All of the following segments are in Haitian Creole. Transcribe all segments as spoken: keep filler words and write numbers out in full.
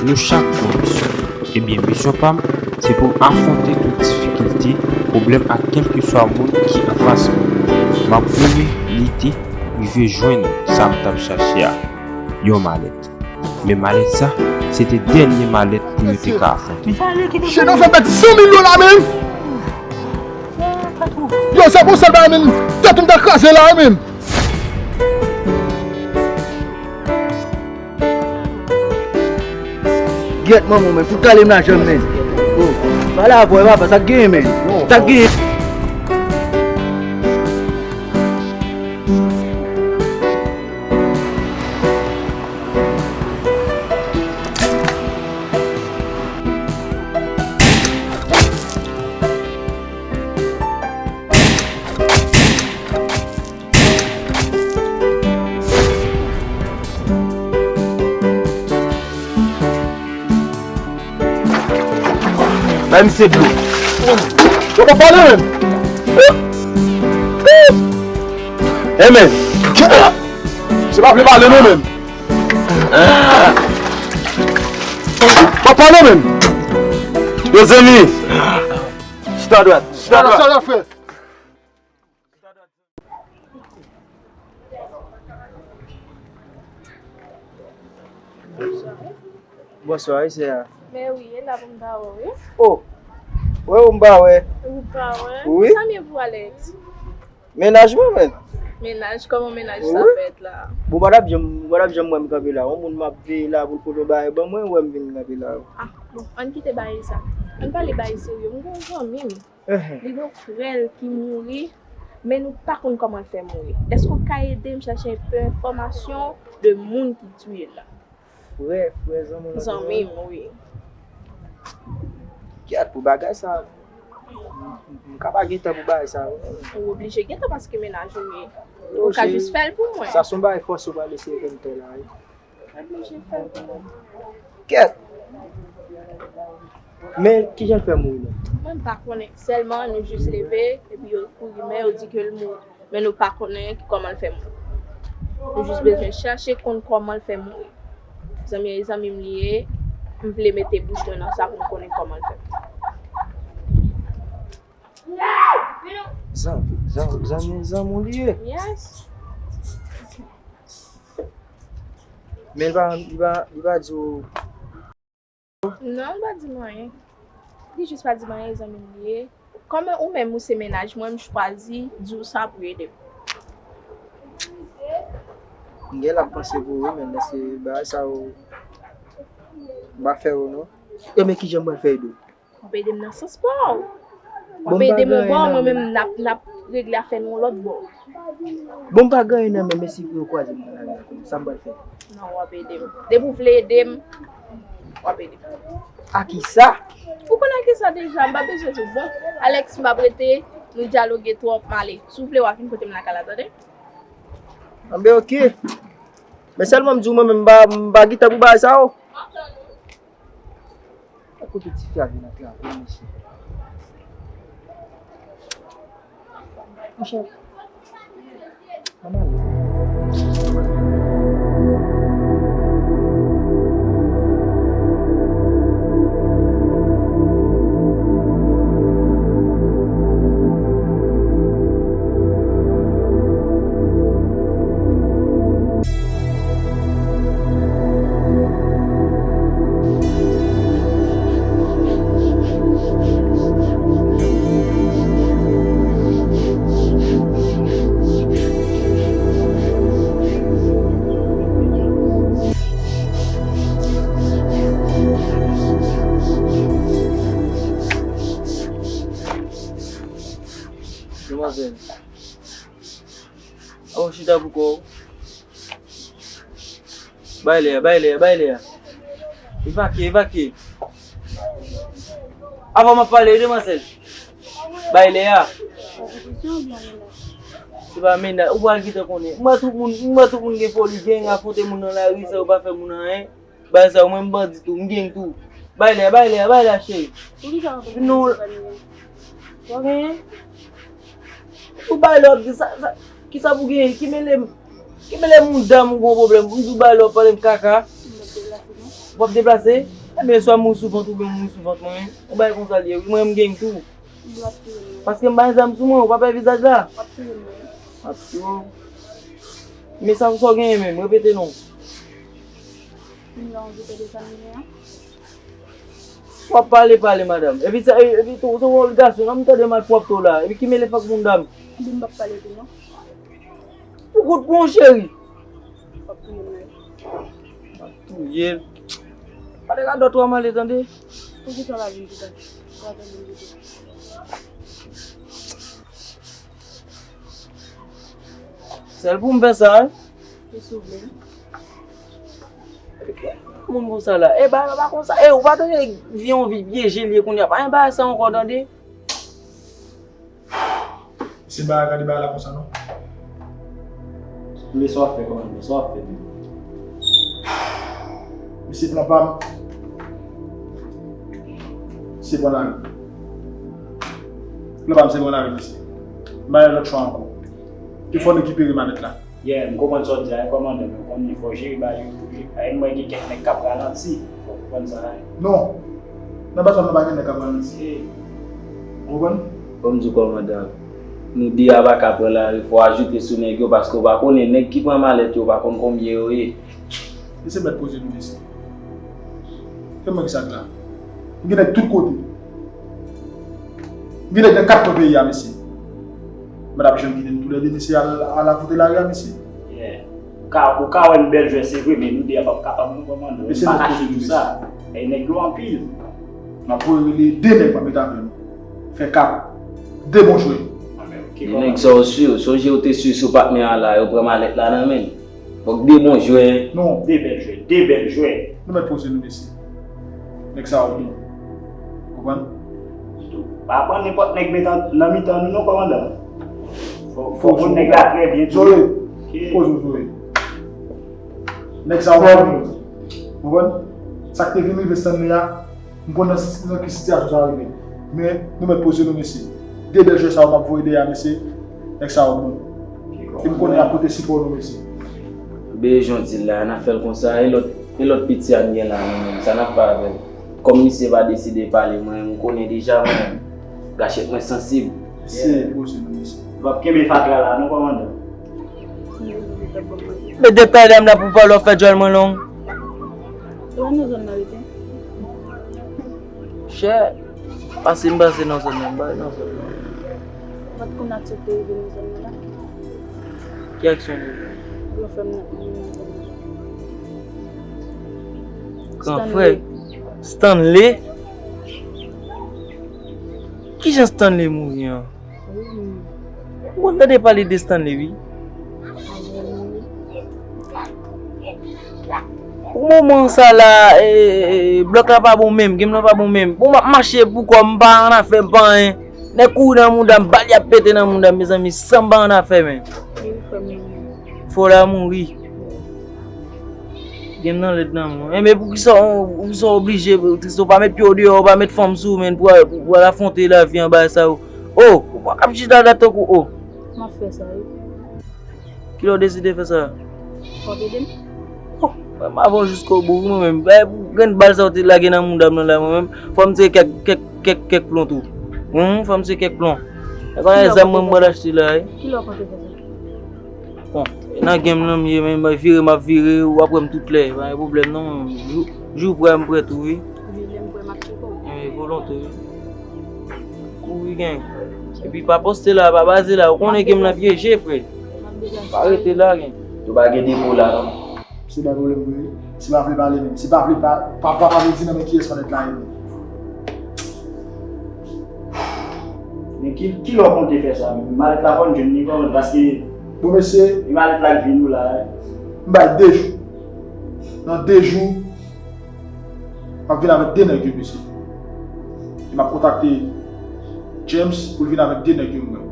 Nou chak gon misyon. Ebyen, misyon pa m, se pou m afwonte tout difikilte, pwoblèm ak kèlkeswa moun ki anfas mwen. M ap goumen, lite, rive jwenn sa m t ap chache a, yon malèt. Men malèt sa, se te dènye malèt pou yo te ka afwonte. Chen nan fè pèdi san mil dola menm. Yo, se pou sèl bagay menm. Tèt m ta kraze la menm. Gyèt manman w, men, fout kale m lajan m, men. Oh, pale avè w, papa, sa k genyen, men? Sa k genyen? Bay misye dlo. Yo pa pale menm. Hey, men. Se pa vle pale non menm. Pa pale menm. Yo zanmi. Chita dwat. Chita dwat. Bonswa, wi, sè a. Men wi, e la pou m pa wè w, wi. Oh! Wè ou m pa wè. Ou pa wè? Wi. Sa m ye pou Alex? Mennaj mwen, men. Mennaj? Kòman mennaj sa fèt la? Bon, ou pa t ap janm, ou pa t ap janm wè m kanpe la. Yon moun m ap veye la pou l pote yon bagay ban mwen, ou wè m vin kanpe la. Ah, bon, ann kite bagay sa. Ann pale bagay serye. M gen yon zanmi m. Li gen yon frè l ki mouri, men nou pa konn kòman l fè mouri. Èske w ka ede m chèche enpe enfòmasyon de moun ki tiye l la? Frè, frè zanmi w la? Zanmi m, wi. Kèt pou bagay sa. M, m, m ka pa gen tan pou bagay sa, wi. Ou oblije gen tan paske mennaj ou ye. Ou ka jis fè l pou mwen. Sa se yon bagay fòse ou pral eseye fè m fè la, wi. Kèt! Men, kijan l fè mouri menm? Mwen, m pa konnen. Sèlman, nou jis leve, epi yo kouri, men yo di ke l mouri. Men nou pa konnen kòman l fè mouri. Nou jis bezwen chèche konn kòman l fè mouri. Zanmi an, e zanmi m li ye, m vle mete bouch mwen nan sa pou m konnen kòman l fè mouri. Zan-, zan-, zanmi, zanmi w li ye? Yes. Men li pa, li pa, li pa di w. Non, li pa di m anyen. Li jis pa di m anyen, zanmi m li ye. Kòm ou menm ou se mennaj mwen, m chwazi di w sa pou ede m. M gen l ap panse pou ou, men lè se bagay sa yo, m pa fè yo non. E men kijan m pral fè ede w? W ap ede m nan sans pa w. W ap ede m yon bò, mwen menm n ap, n ap regle afè nou yon lòt bò. Bon, m pa gen anyen nan men m, men si pou yo kwaze m nan lari a, sa m pral fè? Non, w ap ede m. Depi w vle ede m, w ap ede m. A kisa? Ou konn a kisa deja, m pa bezwen di w. Bon, Alex, m p ap rete, nou dyaloge twòp, m ale. Si w vle, w ap vin kote m lakay la, tande? Anben, oke. Men sèlman m di w, mwen menm, m pa, m pa gen tan pou bagay sa yo. Kote tifi a vin antre avè m, mesye? Monchè, ann ale. Demwazèl. Avan w chita pou kò w. Bay lè a, bay lè a, bay lè a. Evakye, evakye. Avan m ap pale, wi, demwazèl. Bay lè a. Se pa mennaj, ou pral gentan konnen. M wè tout moun, m wè tout moun gen foli, gang, afwonte moun nan lari, sa yo pa fè moun anyen. Bagay sa yo, mwen m bandi tou, m gang tou. Bay lè a, bay lè a, bay lè a, cheri. Poukisa w ap... Non. W ap genyen? Ou bay lè w ap di sa, sa, kisa pou genyen? Ki mele m, ki mele m yon dam ou gon pwoblèm? M di w bay lè w ap pale m kaka. Ou p ap deplase? Ebyen, swa m mouri sou vant oubyen m mouri sou vant mwen menm. Yon bagay konsa l ye, wi. Mwen, m gang tou. Ou ap touye m. Paske m pa gen zam sou mwen, ou pa pè vizaj la. W ap touye m, wi. M ap touye w. Men sa, sa w genyen menm, repete non. M gen anvi pèdi sa m genyen an. W ap pale, pale, madanm. Epi sa, e- epi tou, se yon gason, non, m tande malpwòpte w la. Epi ki mele fòk moun dam. Epi m p ap pale tou, non. Pou kout pou yon cheri. W ap touye m la. M ap touye l. Pale radòt ou a m ale tande. Poukisa w pa vin pita? Ou pa vin pita. Sèl pou m fè sa, wi. Ou sou vle. Moun konsa la. E, bagay la pa konsa. E, ou pa tande vi yon vi pyeje l ye kounye a. Pa gen bagay sa ankò, tande. Se bagay, gade bagay la konsa, non. Koule sa w ap fè, kòmandan, sa w ap fè menm? Misye plan pa m. Se pran lari. Plan pa m, se pran lari, mesye. M pa gen lòt chwa ankò. Te fò n rekipere malèt la. Yeah, m konprann sa w di a, wi, kòmandan, men w konnen fò w jere bagay yo tou, wi. Paske m wè gen kèk nèg k ap ralanti, fò w konprann sa a, wi. Non. Nan batay la, pa gen nèg k ap ralanti. Ou konprann? Kòm di w, kòmandan, nou de a pa ka pran lari, fò w ajoute sou nèg yo, paske w pa konnen, nèg ki pran malèt yo, w pa konn konbyen yo ye. Mesye mèt poze nou, mesye. Fè mwen ki sa k la. M gen nèg tout kote. M gen nèg nan kat kwen peyi a, mesye. M pa t ap janm kite n toulède, mesye, al, al afwonte lari a, mesye. Yeah. Ou ka, ou ka wè n bèl jwè, se vre, men nou de a p ap kapab, non, kòmandan. Mesye, nou pa kache tou sa. E nèg yo anpil. M ap voye rele de nèg m ap met avè nou. Fè kap. De bon jwè. Ah, men, ok, kòmandan. Nèg sa yo si, sonje yo te si sou patnè a la, yo pran malèt la nan men l. Fòk de bon jwè. Non. De bèl jwè, de bèl jwè. Nou mèt poze nou, mesye. Nèg sa yo bon. Konprann? Pa pran nenpòt nèg met an- nan mitan nou non, kòmandan. Fò, fò konn nèg la trè byen tou. Zoe. Ok. Poze w, Zoe. Nèg sa yo bon. Konprann? Sa k te vin rive Stanley a, m konn nan si- nan ki sitiyasyon sa rive. Men, nou mèt poze nou, mesye. De bèl jwè sa yo m ap voye dèyè a, mesye. Nèg sa yo bon. E m konnen y ap pote sipò nou, mesye. Byen, jan w di l la, n ap fè l konsa. E lòt, e lòt piti a n gen la, mwen menm, sa n ap fè avè l? Kòm misye pa deside pale, mwen, m konnen deja, mwen menm, gachèt mwen sansib. Mesye, poze nou, mesye. N p ap kenbe fatra la, non, kòmandan. Men de pè dam la pou pale, w ap fè djòl mwen long. Ou wè nan zòn nan rete? Chè. Pase m pase nan zòn nan, m pale nan zòn nan. Ou pa t konn aksyon k te rive nan zòn nan la? Ki aksyon li? Gran frè m nan, li nan zòn nan. Gran frè? Stanley. Stanley? Kijan Stanley mouri an? Wi. Ou konn tande pale de Stanley, wi. Pou moman sa la, e, e, e, blòk la pa bon menm, game nan pa bon menm. Bon, m ap mache pou kò m, m pa annafè, m pa anyen. Nèg kouri nan mouda m, bal y ap pete nan mouda m, mezanmi, san m pa annafè, men. Fò la mouri. Game nan lèd nan men w. Enben, poukisa w, poukisa w oblije, Tristan, w pa met pye w deyò, w pa met fanm sou ou, menn, pou, pou al afwonte lavi anba sa yo? O, ou pa kab chita dat tankou o. M ap fè sa, wi. Kilè w deside fè sa? W ap ede m? O, mwen m avè w jiskobou, wi, mwen menm. Bay pou grenn bal sa w te lage nan mouda m nan la, mwen menm. Fò m tire kèk, kèk, kèk, kèk plon tou. Hum, fò m tire kèk plon. E konnen zam mwen m pral achte la, wi. Kilè w konte fè sa? Bon, e nan game nan m ye, men mwen vire, m ap vire, w ap wè m tout lè, pa gen pwoblèm non. Jou, jou prè, m prè tou, wi. Wi, lè m prè, m ap tcheke w. E, volonte, wi. Kouri gen. Epi pa poste la, pa baze la, ou konnen game nan pyeje, frè. M ap degaje. Pa rete la, gen. Yo pa gen depo la, non. Se pa pwoblèm vre. Si pa vle pale menm. Si pa vle pa, pa, pa, pa vle di nan men kiyès malèt la ye menm. Men ki, kilè w konte fè sa menm? Malèt la fò n jwenn li kòman? Paske bon, mesye, e malèt la k vin ou la, wi. M bay de jou. Nan de jou, m ap vin avèk de nèg yo, mesye. E m ap kontakte James pou l vin avèk de nèg yo, mwen.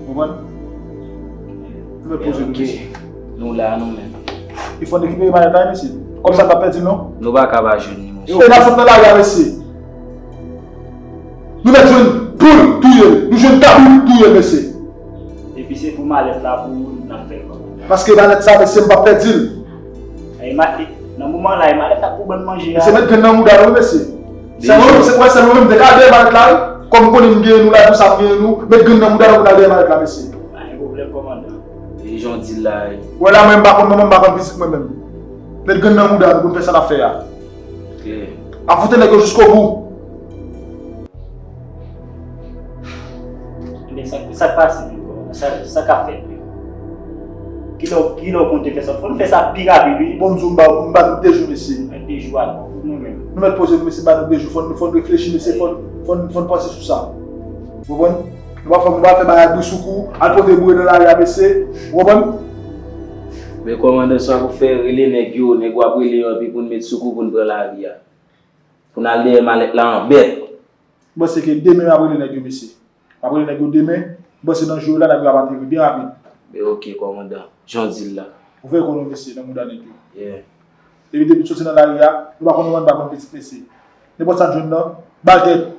Konprann? Nou mèt poze nou, mesye. Nou la, nou menm. E fò n rekipere malèt la, mesye. Kòm sa, n pa pèdi l, non. Nou pa ka pa jwenn li, monchè. E n ap sot nan lari a, mesye. Nou mèt jwenn poul touye l. Nou jwenn kabrit touye l, mesye. Epi se pou malèt la pou n ap fè l kòman? Paske malèt sa, mesye, m p ap pèdi l. E ma-, e, Nan moman la, e malèt la pou bann manje a. Mesye, met grenn nan mouda nou, mesye. Sèlman, se wè, sèlman menm te ka dèyè malèt la, wi. Kòm m konnen m genyen nou la, pou sa m genyen nou, met grenn nan mouda nou pou n al dèyè malèt la, mesye. Pa gen pwoblèm, kòmandan. E jan w di l la, wi. Wè la, mwen m pa konn manman, m pa konn pitit mwen menm. Met grenn nan mouda nou pou n fè sa n ap fè a. Ok. Afwonte nèg yo jiskobou. Ebyen, sa, sa k pase menm, kòmandan? Sa, sa k ap fèt menm? Kilè, kilè w konte fè sa? Fò n fè sa pi rapid, wi. Bon, m di w, m ba, m ba nou de jou, mesye. Mwen, de jou a twòp pou nou menm. Nou mèt poze nou, mesye, ba nou de jou. Fò n, fò n reflechi, mesye. Fò n, fò n, fò n panse sou sa. Ou konprann? Nou pa fè, nou pa fè bagay bri sou kou, al pote boure nan lari a, mesye. Ou konprann? Men kòmandan, sa pou fè rele nèg yo, nèg w ap rele yo anpi pou n met sou kou pou n pran lari a. Pou n al dèyè malèt la an bèt. M panse ke demen m ap rele nèg yo, mesye. M ap rele nèg yo demen. M panse nan jou yo la, nèg yo ap ateri byen rapid. Men ok, kòmandan. Jan w di l la. Ou fè ekonomi, mesye, nan mouda nèg yo. Yeah. Depi, depi soti nan lari a, nou pa konn manman, nou pa konn pitit, mesye. Nenpòt sa n jwenn nan, ba l tèt.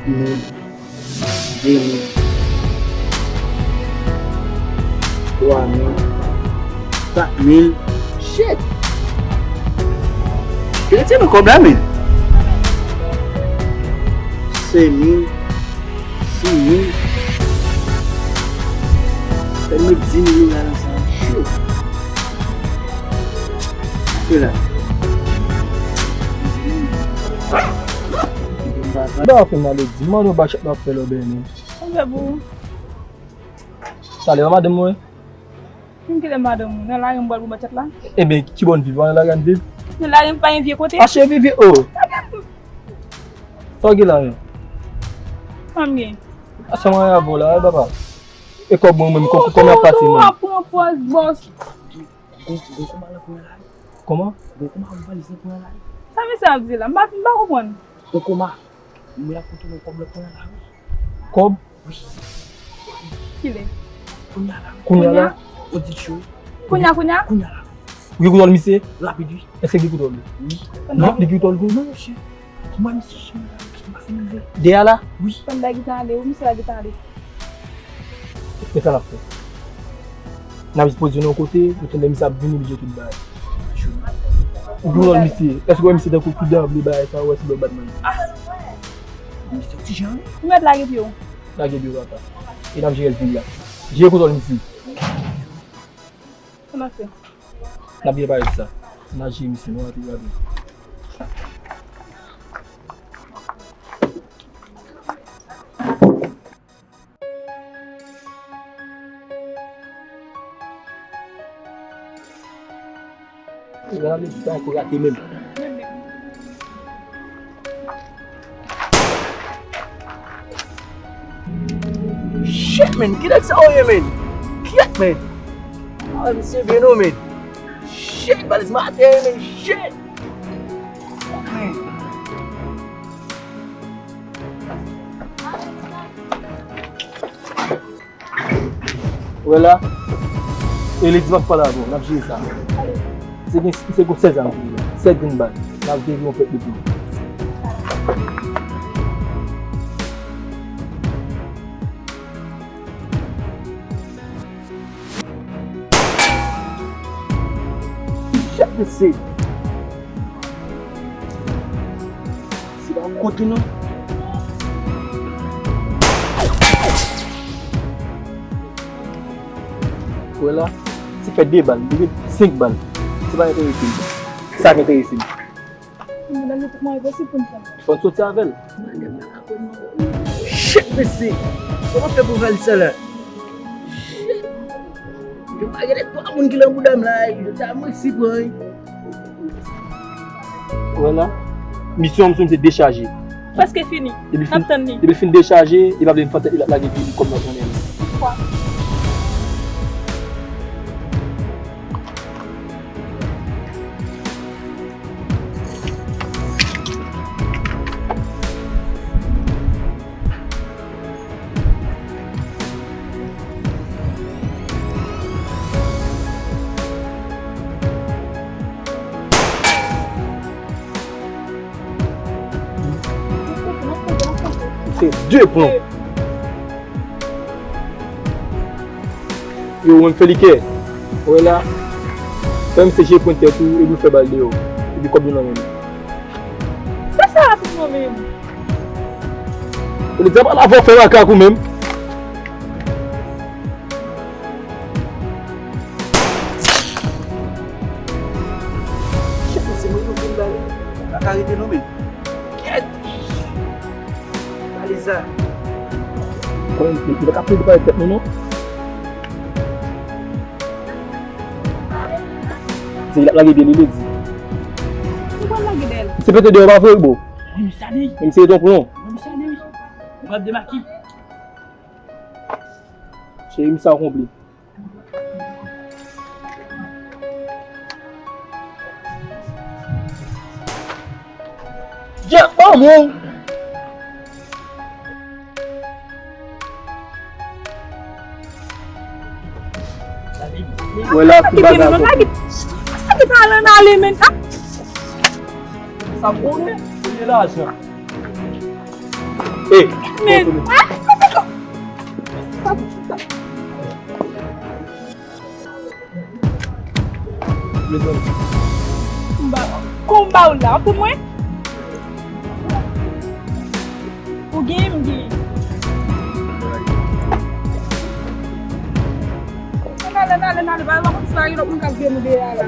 Mil, de mil, twa mil, kat mil. Shit! Kile ti nan kòb la, men? Senk mil, sis mil. Fè m met dis mil dola nan sa. Shit! Kile la? Ba fè maledi, mande w ba chak nan fè lò bènen. Sa lè madanm mwen? M kite madanm ou nan lari, m pral pou machèt la. Ebyen, ki bò n viv? Nan lari a n viv? Nan lari, m pa gen vye kote. Achte vye vye, oh! Sa w gen la menm? Sa m gen? Achte mwen avè w la, wi, papa. E kòb mwen menm, kòb, kòman y ap pase menm? Ou ap pran pòz bòs. Gon, gon koma nan pran lari. Kòman? Gon koma, gon valiz nan pran lari. Sa misye ap di la? M pa, m pa konprann. Gon koma. Mwen ap konte yon kòb nan pran lari. Kòb? Kilè? Kounye a la. Kounye a la? Ou di cho. Kounye a, kounye a? Kounye a la. Ou gen kontwòl misye? Rapid, wi. Èske gen kontwòl li? Wi. Non, li gen kontwòl tou? Non, monchè. Mwen, misye, chen la, m pa fin rive. Dèyè a la? Wi. Pandan ki tan ale, wi, misye la ki tan ale. Men sa n ap fè. N ap jis pozisyone yon kote, pou tande misye ap vini, li jwe tout bagay. Ou gen kontwòl misye? Èske w wè misye tankou tout dan vle bagay sa, ou wè se lòt bat mwen? Misye ti jan, wi. Ou mèt lage pye w. Lage pye w, papa. E n ap jere l pi la. Jere kontwòl misye. Sa n ap fè? N ap jere pare sa. N ap jere misye, nou ap jere. Ou wè nan meditay pou rate menm. Shit, man! Ki nèg sa yo ye, man? Kyèt, man! Ah, misye byen non, man! Shit, valiz m atè, man! Shit! Fuck, man! Ou wè la? E li di m ap pale avè w, n ap jere sa. Se gen, se gen sèt zam ki la, sèt grenn bal. N ap jere yon pèp de poul. Shit, mesye. Se pa yon kote non. Wè la, se fè de bal, li gen senk bal. Se pa enterese m. Sa k enterese m. Madanm, nou tout mwayen posib pou n pran. Fò n soti avè l. Shit, mesye! Kòman fè pou valiz sa la? Shit! Yo pa gen de twa moun ki lan bouda m la, yo ta mwen si pran. Wè la, misyon an, misyon se dechaje. Prèske fini. Depi l fin, depi l fin dechaje, li pa vle m fè tèt li, l ap lage vye kòb nan men m. Se de pon. Yo, mwen fè li kè. Wè la. Fè misye je pran tèt ou, epi w fè bal deyò. Epi kòb yo nan men m. Sa sa a pou mwen menm? Ou li di a pa la fò fè makak ou menm. Shit, mesye, mwen yo vin la, wi. Pa ka rete non, men. Kèt! Aleza. Kòm li pa ka pede pale tèt nou non. Se li ap lage pye li, li di. Ou pral lage dèyè l. Se pete deyò pa vre, bro. Wi, misye ale. Men misye tonton non. Wi, misye ale, wi. Ou pral debake. Cheri, misyon akonpli. Jack, ban mwen! Wè la, tout bagay akonpli. Sa ki pale nan ale, men. Sa konnen, se lajan. Ey, men, konba, konba w la, pou mwen. Ou genyen, m genyen. N ale, n ale, n ale, pa, pa konn si pa gen lòt moun k ap veye nou dèyè a la.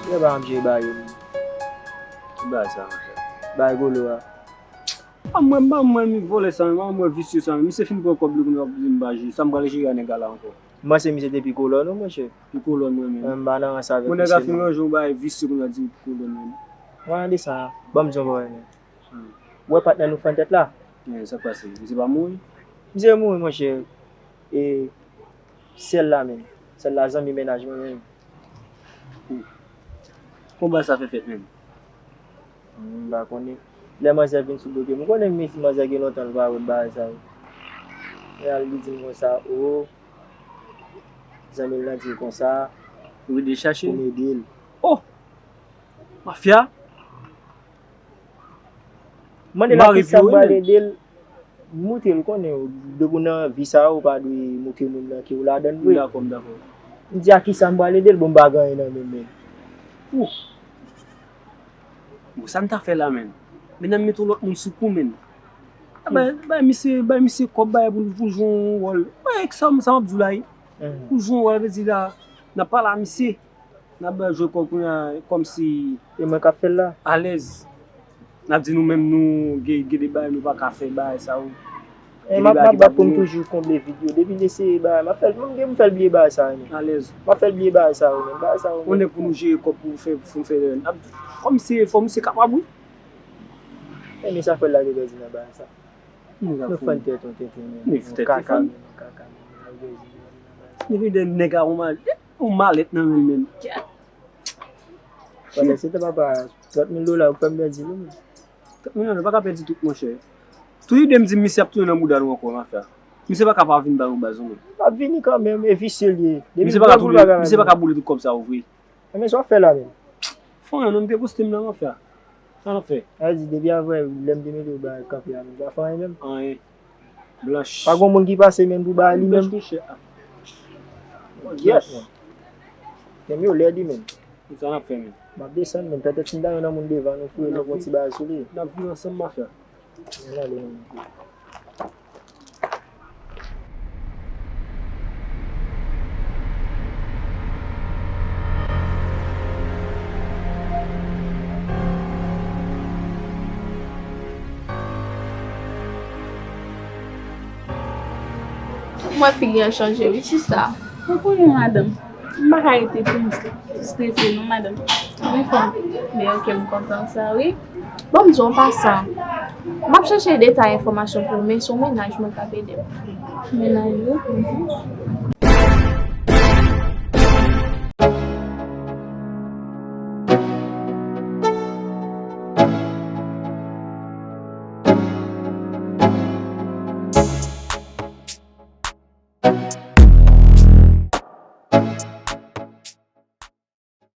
Yo pa anpye ba yo. Ki bagay sa, monchè? Bagay golo a. A mwen, ban mwen, mi vòlè sa menm, a mwen, visye sa menm. Misye fin pran kòb li, kounye a w ap di m pa jwe. Sa m pral jere a nèg la la ankò? M panse misye te pi kolòn ou, monchè. Pi kolòn mwen menm. Mwen, m pa nan rans avèk misye non. Mwen nèg la fin ranje yon bagay visye, kounye a di pi kolòn menm. Mwen, gade sa, ban m di yon bagay menm. Hmm. Ou wè patnè nou fann tèt la? Men, sa k pase? Misye pa mouri? Misye mouri, monchè. E sèl la menm. Sèl la zanmi mennaj mwen menm. Konba sa fè fèt menm? M pa konnen. Lè manzè vin sou do pye m, ou konnen m, manzè gen lontan l pa wè bagay sa yo. Lè al li di m konsa, o, zanmi l lan di l konsa, ou rete chache pou m ede l. O! Mafya! Mande l a kisa m pral ede l. Moutre l konnen, depi w nan vi sa a, ou pa dwe moutre moun nan ke w ladan l vre. M dakò, m dakò. M di a kisa m pral ede l, bon, m pa gen anyen nan men m menm. Ou. Bon, sa n ta fè la, menm? Men nan mete yon lòt moun sou kou, menm. Bay, bay misye, bay misye kòb, bay pou, pou jwe yon wòl. Bay, sa, sa m ap di w la, wi. Pou jwe yon wòl, vle di la, n ap pale a misye. N ap jwe kòb kounye a, kòmsi. E mwen k ap fè l la. Alèz. N ap di nou menm nou gen, gen de bagay nou pa ka fè, bagay sa yo. E m ap, m ap bat pou m toujou konble vid yo. Depi l eseye bagay, m ap fè l, m gen pou m fè l bliye bagay sa yo menm. Alèz. M ap fè l bliye bagay sa yo menm. Bagay sa yo menm. Konnen pou nou jere kòb pou fè, pou fè, n ap, kòmsi fò misye kapab, wi. E men sa fè l la te pèdi nan bagay sa. Nou fann tèt yon tenten menm. Nou kaka menm, kaka menm. Depi de nèg a yon mal. Yon malèt nan men l menm. Kèt! Pandan se tan papa, trant mil dola ou fè m pèdi li menm. Trant mil dola, nou pa ka pèdi tout, monchè. Tou ide m di misye ap tounen nan bouda nou ankò, mafya. Misye pa ka pa vin ba nou baz nou menm. L ap vini kanmenm, e visye l ye. Depi misye pa ka boule tout kòb sa yo vre. Enben, sa w ap fè la menm? Fò anyen non, m te poste m nan, mafya. Sa n ap fè? Sa vle di, depi avè lè m te mete w ba kanpe a menm, pa fè anyen menm? Anyen. Blanch. Pa gon moun ki pase menm pou ba li menm? Blanch, monchè. Yes. Tèm yo lèd wi menm. Sa n ap fè menm? M ap desann menm, pètèt si m ta jwenn yon moun devan nou, foure nou yon ti bagay sou li. N ap viv ansanm, mafya. Ann ale menm. Mwen figi an chanje wi sista. Ou konnen madanm, m pa ka rete pou m strese non madanm. Ou anfòm? Men ok, m kontan sa wi. Bon, m di w an pasan, m ap chèche detay enfòmasyon pou ou, men se yon mennaj mwen k ap ede m. Mennaj ou?